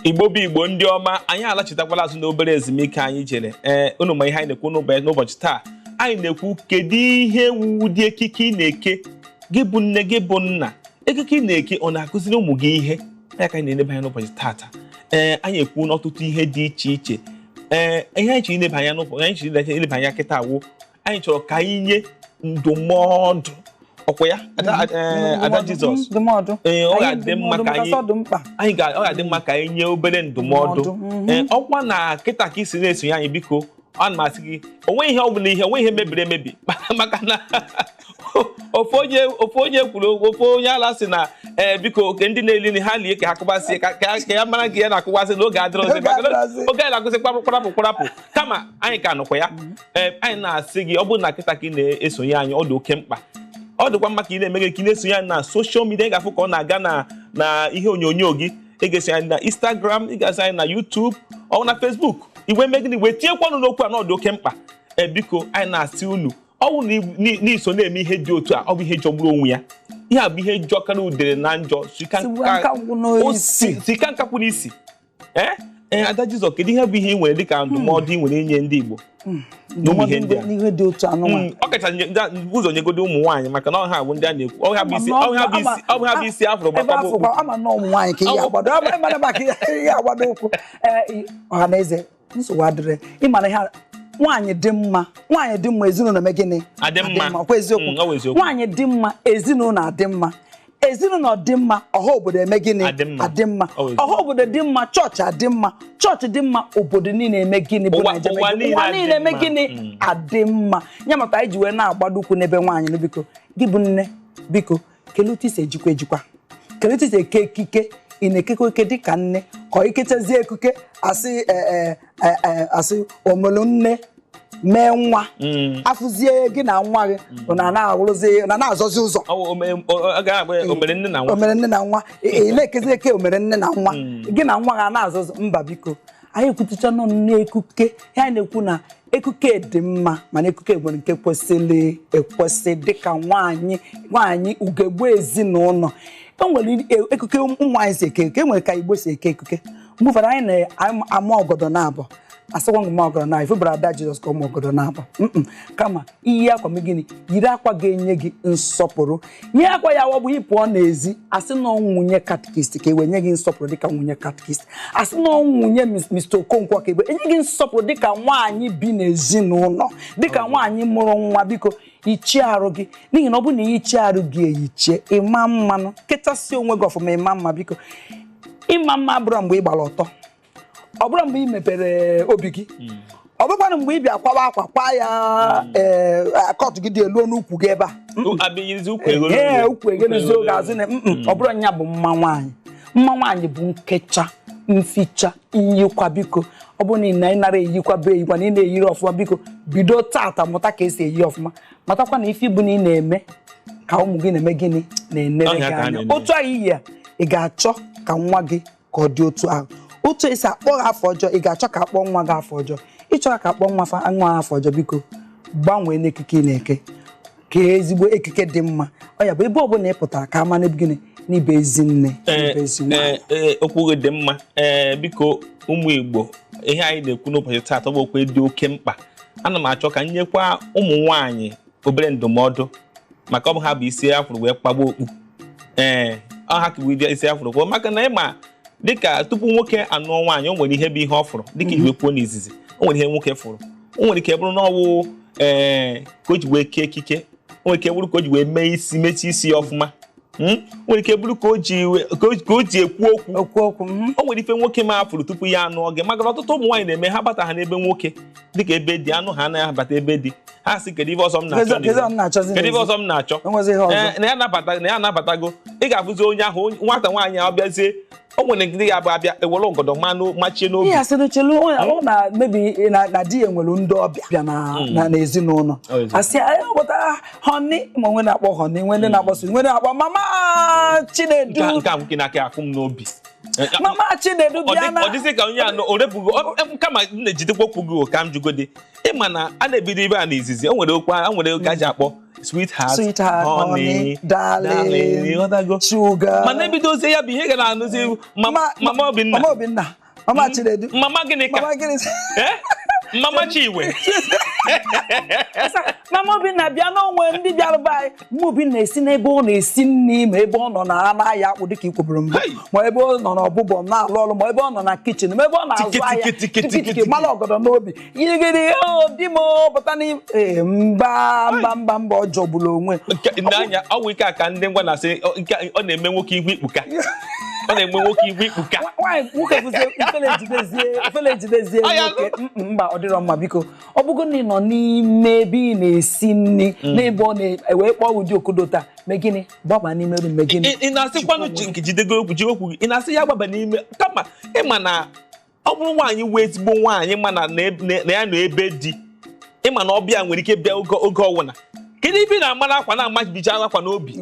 Igbo bụ Igbo ndị ọma, anyị alachitakwala azụ n'obere ezumike anyị jere. Ee, unu ma ihe anyị na-ekwu n'ụbọchị taa. Anyị na-ekwu kedu ihe wu ụdị ekike ị na-eke, gị bụ nne, gị bụ nna. Ekike ị na-eke, ọ na-akụziri ụmụ gị ihe? Ya ka anyị na-eleba anya n'ụbọchị taata. Ee, anyị ekwu n'ọtụtụ ihe dị iche iche. Ee, ihe anyị chọrọ ileba anya n'ụbọchị anyị chọrọ ileba anya kịta wụ, anyị chọrọ ka anyị nye ndụmọdụ. Ọkwa ya, Ada, ee, Ada Jizọs? Ndụmọdụ. Ee, ọ ga-adị mma ka anyị ọ dị mkpa. Anyị ga ọ ga-adị mma ka anyị nye obere ndụmọdụ. Ndụmọdụ, Ee, ọkwa na kịta ka isi na-esonye anyị, biko, ana m asị gị, onwe ihe ọ bụla, ihe onwe ihe mebiri emebi, maka na ofu onye kwuru, ofu onye ala sị na, ee, biko, oke ndị na-eli nri, ha lie ka ha kụbasie, ka ya mara ka ya na-akụwasị n'oge adịrọzi. Oge Maka na adịrọzi. oge anyị na-akụsị kparapụ kparapụ kparapụ, kama anyị ka nọkwa ya. Ee, anyị na-asị gị, ọ bụrụ na kịta ka ị na-esonye anyị, ọ dị oke mkpa, ọ dịkwa mma ka ị na-eme gị ka ị na-esonye anyị na social media. Ị ga-afụ ka ọ na-aga na ihe onyonyo gị. Ị ga-esonye anyị na Instagram, ị ga-esonye anyị na YouTube, ọ na Facebook. Igwe mee gịnị wee tinyekwa ọnụ n'okwu a na ọ dị oke mkpa. Ee, biko, anyị na-asị unu, ọ bụ na n'iso na-eme ihe dị otu a, ọ bụ ihe jọgburu onwe ya. Ihe a bụ ihe jọkara udere na njọ. Sigbuo nkakwụ n'isi. Sika nkakwụ n'isi. Ee, Ada Jizọs, kedu ihe bụ ihe ị nwere dịka ndụmọdụ ị nwere inye ndị Igbo n'ụmụ ihe ndị a? N'ihe dị otu anụnwa. Ọ kacha ụzọ nyegodo ụmụ nwaanyị, maka na ọha bụ ndị a na-ekwu, ọha bụ isi, ọha bụ isi afụrụ ebe gbakọba afọ okpu. kwa ama na ụmụ nwaanyị ka ihe agbado ama ịmara maka ihe agbado ụkwụ. Ee, ọha na eze, nsogbu adịrị. Ịmara ihe nwaanyị dị mma, nwaanyị dị mma, ezinụlọ eme gịnị? Adị mma. Ọkwa eziokwu? Ọ bụ eziokwu. Nwaanyị dị mma, ezinụlọ adị mma. Ezinụlọ dị mma, ọha obodo eme gịnị? Adị mma. Adị mma. Ọ bụ eziokwu. Ọha obodo dị mma, chọọchị adị mma. Chọọchị dị mma, obodo niile eme gịnị bụ Naịjirịa ụwa eme gịnị? niile Ụwa adị niile eme mma. gịnị? Adị mma. Ya maka anyị ji wee na-agbado ụkwụ n'ebe nwaanyị nọ. Biko, gị bụ nne, biko, kelee otu isi ejikwa ejikwa, kelee otu isi eke ekike. Ị na-ekekwa eke dịka nne, ka ọ ikechazie ekuke, asị asị omelu nne mee nwa, afụzie gị na nwa gị na na-awụrụzi na na-azọzi ụzọ. Ọ bụ ọ ga-abụ omere nne na nwa. Omere nne na nwa. Ị na-ekezi eke omere nne na nwa, gị na nwa ga na-azụ ụzọ. Mba, biko, anyị ekwutucha nọ n'ekuke ya. Anyị na-ekwu na ekuke dị mma, mana ekuke nwere nke kwesịrị ekwesị dịka nwaanyị, nwaanyị ugegbe ezinụlọ. E nwere ekuke ụmụ nwaanyị si eke ekuke, e nwere ka Igbo si eke ekuke. Mgbe ụfọdụ anyị na-ama ọgọdọ na-abụ, asịkwa m ọgọdọ na ife bara Ada Jizọs ka ụmụ ọgọdọ na-abụ. Kama iyi akwa m gịnị, yiri akwa ga-enye gị nsọpụrụ. Nye akwa ya ọ bụ ị pụọ n'ezi, asị na nwunye catechist, ka e wee nye gị nsọpụrụ dịka nwunye catechist. Asị na nwunye Mr. Okonkwo, ka e wee enye gị nsọpụrụ dịka nwaanyị bi n'ezinụlọ, dịka nwaanyị mụrụ nwa. Biko, ichie arụ gị, n'ihi na ọ bụrụ na ichie arụ gị eyichie, ịma mmanụ kechasị onwe gị ọfụma, ịma mma. Biko, ịma mma abụrụ mgbe ị gbara ọtọ, ọ bụrụ mgbe ị mepere obi gị, ọ bụrụkwanụ mgbe ị bịa kwawa akwa kwa ya, ee, coat gị dị elu n'ukwu gị ebe a. Abịghịzi ukwu ego. Ee, ukwu egeluzi oge azụ na ọ bụrụ nya bụ mma nwaanyị. Mma nwaanyị bụ nkecha, mficha, nyikwa. Biko, ọ bụrụ na ị nara eyikwaba eyikwa, na ị na-eyiri ọfụma, biko, bido tata mụta ka esi eyi ọfụma. Matakwa na ife ibu na ị na-eme ka ụmụ gị na-eme gịnị, na-enere Ọnya gị ka a anya. na-enere. Otu ahụ iyi ya, ị ga-achọ ka nwa gị ka ọ dị otu ahụ? Otu esi akpọ gị afọ ọjọọ, ị ga-achọ ka akpọ nwa gị afọ ọjọọ? Ịchọrọ ka akpọ nwa nwa afọ ọjọọ? Biko, gbanwee n'ekike ị na-eke, ka ezigbo ekike dị mma. Ọ ya bụ ebe ọbụla ị pụtara, ka ama n'ebe gịnị n'ibe ezi nne, n'ibe ezi nwaanyị. Ee, okwu gị dị mma. Ee, biko, ụmụ Igbo, ihe anyị na-ekwu n'ụbọchị taata bụ okwu dị oke mkpa. Ana m achọ ka m nyekwa ụmụ nwaanyị obere ndụmọdụ, maka ọ bụ ha bụ isi afụrụ wee kpagbuo okpu. Ee, ọ ha ka bụ isi afụrụ kwuo, maka na ịma dịka tupu nwoke anụọ nwaanyị, o nwere ihe bụ ihe ọ fụrụ. Dịka iji wee kwuo n'izizi, o nwere ihe nwoke fụrụ. O nwere ike bụrụ na ọwụ, ee, ka o ji wee kee ekike. O nwere ike bụrụ ka o ji wee mee isi, mechie isi ya ọfụma. O nwere ike bụrụ ka o ji ekwu okwu. Okwu okwu. O nwere ife nwoke ma afụrụ tupu ya anụọ gị, maka na ọtụtụ ụmụ nwaanyị na-eme ha bata ha n'ebe nwoke, dịka ebe dị anụ ha anaghị abata ebe dị ha sị, "Kedu ife ọzọ m na-achọ Kedu n'ezi? m na-achọzi Kedu ife n'ezi?" ọzọ m na-achọ? Enwezi ihe ọzọ. Ee, na ya anabatago. Ị ga-afụzi onye ahụ, nwata nwaanyị ahụ bịazie, o nwere ndị ga-abụ abịa ewere ọgọdọ manụ machie n'obi. Ihe asị n'uchelu ọ na mebi na di ya nwere ndị ọbịa bịa na n'ezinụlọ. Ọ eziokwu. Asị pụta honey, ma onwe na-akpọ honey, nwe ndị na-akpọ sweet, nwe ndị na-akpọ mama Chinedu. Nke a nwoke na-aka akụ m n'obi. Mama Chinedu, Ọ bịa na ọ dịzị ka onye a o repụgo kama m na-ejidekwa okwu gị o, ka m jugodi. Ịma na a na-ebido ibe a n'izizi, o nwere okwu a nwere oge a ji akpọ Sweetheart, Sweetheart, honey, darling, ịghọtago? Sugar. Mana ebidozie ya bụ ihe ga na-anụzi mama Obinna. Mama Obinna, Mama Chinedu. Mama gịnị ka? Mama gịnị? Eh? Mama Chiwe. Mama Obinna bịa n'onwe ndị bịara be anyị. Mama Obinna esi n'ebe ọ na-esi nri, ma ebe ọ nọ na anaghị akpụ dịka ikwuburu mbụ, Hey! ma ebe ọ nọ n'ọbụbọ na-alụ ọrụ, ma ebe ọ nọ na kitchen, ma ebe ọ na-azụ Tiki, ahịa. tiki, tiki, Tiki, tiki, tiki. mara ọgọdọ n'obi yigiri o di m o, pụta n'ime. Ee, mba, mba, mba, mba, ọ jọgburu onwe. N'anya ọ bụ ike a ka ndị ngwa na-asị ọ na-eme nwoke ihu ikpuka, ọ na-eme nwoke ihu ikpuka. Nwaanyị nwoke bụzie ifele ejidezie, ifele ejidezie Aya, nwoke. Mba, ọ dịrọ mma biko. Ọ bụgo na ị nọ n'ime ebe ị na-esi nri, n'ebe ọ na-ewee kpọọ ụdị okodo taa, mee gịnị? Gbaba n'ime room, mee gịnị? Ị na-asịkwanụ nke jidego okwu ji okwu gị, ị na-asị ya gbaba n'ime, kama ịma na ọ bụrụ nwaanyị wee ezigbo nwaanyị, ma na na ya nọ ebe di, ịma na ọbịa nwere ike bịa oge ọwụna, kedu ife ị na-amara akwa na-amajibicha akwa n'obi,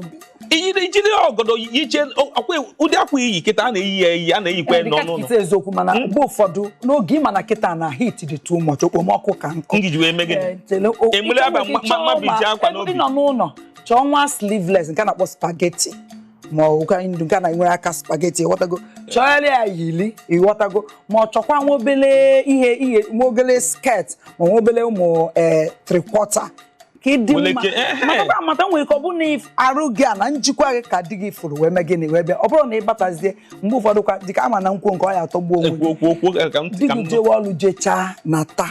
ijiri jiri ọgọdọ yiche akwa, ụdị akwa iyi kịta a na-eyi ya eyi, a na-eyikwa ya n'ọnụ ụlọ. Nkịta eziokwu, mana mgbe ụfọdụ n'oge ịma na kịta na heat dị too much, okpomọkụ ka nkụ. Ngiji wee mee gịnị? Eh, tele- o- Emule ike aba nwere ike chọọ mabiji ma akwa ebe n'obi. ị nọ n'ụlọ chọọ nwa sleeveless nke a na-akpọ spaghetti, ma ọ bụkwa ndụ nke a na-enwere aka spaghetti, ịghọtago, chọọrọ ya yili, ịghọtago, ma ọ chọkwa nwa obele ihe nwa obele skirt, ma nwa obele ụmụ three quarter ka ị dị Nwere mma. ike. Matakwa amata nwere ike ọ bụrụ na arụ gị a na njikwa gị ka di gị fụrụ wee mee gịnị, wee bịa. Ọ bụrụ na ị batazie mgbe ụfọdụ kwa dịka ama na nkwo nke ọ ya atọgbuo onwe Ekwu okwu okwu ka m di ka gị m jewe ọlụ jechaa na taa,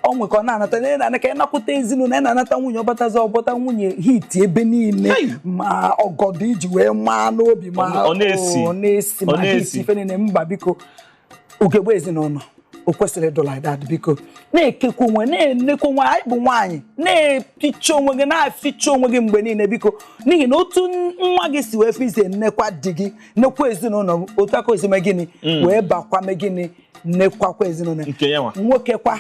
ọ nwere ka ọ na-anata na na ka ị nakwute ezinụlọ, ị na-anata nwunye, ọbatazi ọbọta nwunye hit ebe niile. Hey! Ma ọgọdọ iji wee maa n'obi ma Ọ na-esi. ọ na-esi Ọ ma hit na-esi. ife niile. Mba biko, ugegbe ezinụlọ o kwesịrị ịdụ like that. Biko na-ekekwa onwe, na-enekwa onwe anyị bụ nwaanyị, na-epicha onwe gị, na-aficha onwe gị mgbe niile biko, n'ihi na otu nwa gị si wee fizie nnekwa di gị, nekwa ezinụlọ, otu aka osi mee gịnị wee bakwa mee gịnị, nekwakwa ezinụlọ. Nke ya nwa. Nwoke kwa,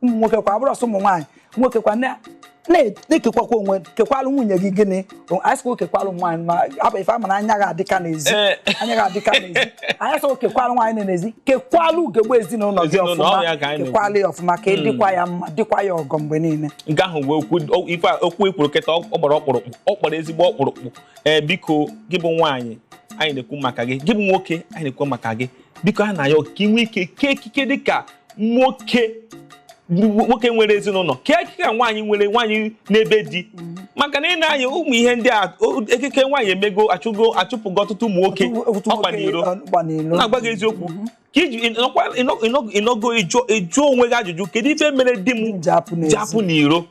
ụmụ nwoke kwa, abụrụ ọsọ ụmụ nwaanyị, nwoke kwa na-ekekwakwa onwe, kekwalụ nwunye gị gịnị. Anyị sịkwa okekwalụ nwaanyị, ma abụ ife ama na anya gị adịka n'ezi. Anya gị adịka n'ezi. Anyị sịkwa okekwalụ nwaanyị nọ n'ezi, kekwalụ ugegbe ezinụlọ gị Ezinụlọ, ọfụma. ọ ya ka anyị na-ekwu. Kekwalụ ya ọfụma ka ị dịkwa ya mma, dịkwa ya ọgọ mgbe niile. Nke ahụ bụ okwu ife a, okwu ekwuru kịta, ọ gbara ọkpụrụkpụ, ọ kpọrọ ezigbo ọkpụrụkpụ. Ee, biko, gị bụ nwaanyị anyị na-ekwu maka gị, gị bụ nwoke anyị na-ekwu maka gị, biko a na-ayọ ka ị nwee ike kee ekike dịka nwoke nwere ezinụlọ, kee ekike ka nwaanyị nwere nwaanyị n'ebe di, maka na ị na-anya ụmụ ihe ndị a ekike nwaanyị emego achụgo achụpụgo ọtụtụ ụmụ nwoke Ọtụtụ ọkpa nwoke, n'iro. ọkpa n'iro. Na-agwa gị eziokwu ka iji ịnọgo ịjụ onwe gị ajụjụ, kedu ife mere di m ji apụ n'ezi? ji apụ n'iro?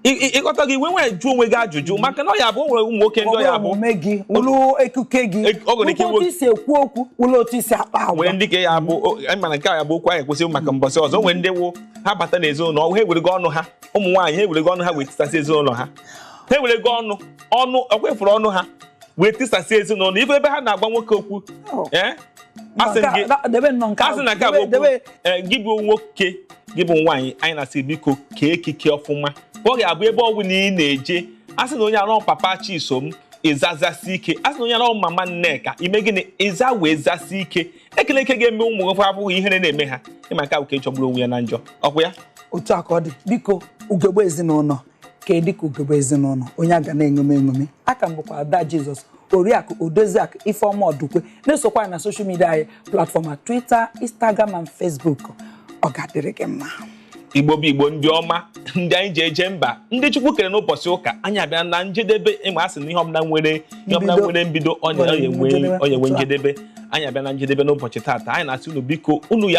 Ịghọta gị wee nwee jụọ onwe gị ajụjụ, maka na ọ ya bụ o nwere ụmụ nwoke ndị ọ ya bụ omume gị wụlụ ekuke gị, Ọ nwere ike wụlụ otu isi ekwu okwu, wụlụ otu isi akpa agwa. Nwere ndị ka ya bụ anyị mana nke a ya bụ okwu anyị ekwesịghị maka mbọsị ọzọ. Nwere ndị wụ ha bata n'ezinụlọ, ha ewerego ọnụ ha, ụmụ nwaanyị ha ewerego ọnụ ha wee tisasị ezinụlọ ha, ha ewerego ọnụ ọkwefụrụ ọnụ ha wee tisasị ezinụlọ ife ebe ha na-agwa nwoke okwu. Oh. Ee, asị m gị Debe nnọọ nke a sị na nke a bụ okwu. Ee, gị bụ nwoke, gị bụ nwaanyị, anyị na-asị biko kee ekike ọfụma ka ọ ga-abụ ebe ọ bụla ị na-eje, a sị na onye arọ papa Chisom, ịzazasị ike, a sị na onye arọ mama Nneka, ime gịnị, ịza wee zasị ike. Ekele eke ga-eme ụmụ nwoke abụghị ihere na-eme ha ịma nke a bụ ka ịchọgburu onwe ya na njọ ọkwụ ya. Otu a ka ọ dị. Biko, ugegbe ezinụlọ ka dị ka ugegbe ezinụlọ onye a ga na-eṅomi eṅomi. Aka m bụkwa Ada Jizọs, Oriakụ Odoziakụ Ifeọma Ọdụkwe. Na-esokwa anyị na social media anyị platform a Twitter, Instagram and Facebook. Ọ ga-adịrị gị mma. Igbo bụ Igbo, ndị ọma, ndị anyị ji eje mba, ndị Chukwu kere n'ụbọchị ụka, anyị abịa na njedebe. Ịma asị na ihe ọbụla nwere ihe ọbụla Mbido. nwere mbido, ọ Nwere na-enwe njedebe. ọ na-enwe Otu a. njedebe. Anyị abịa na njedebe n'ụbọchị taata. Anyị na-asị unu biko, unu ya.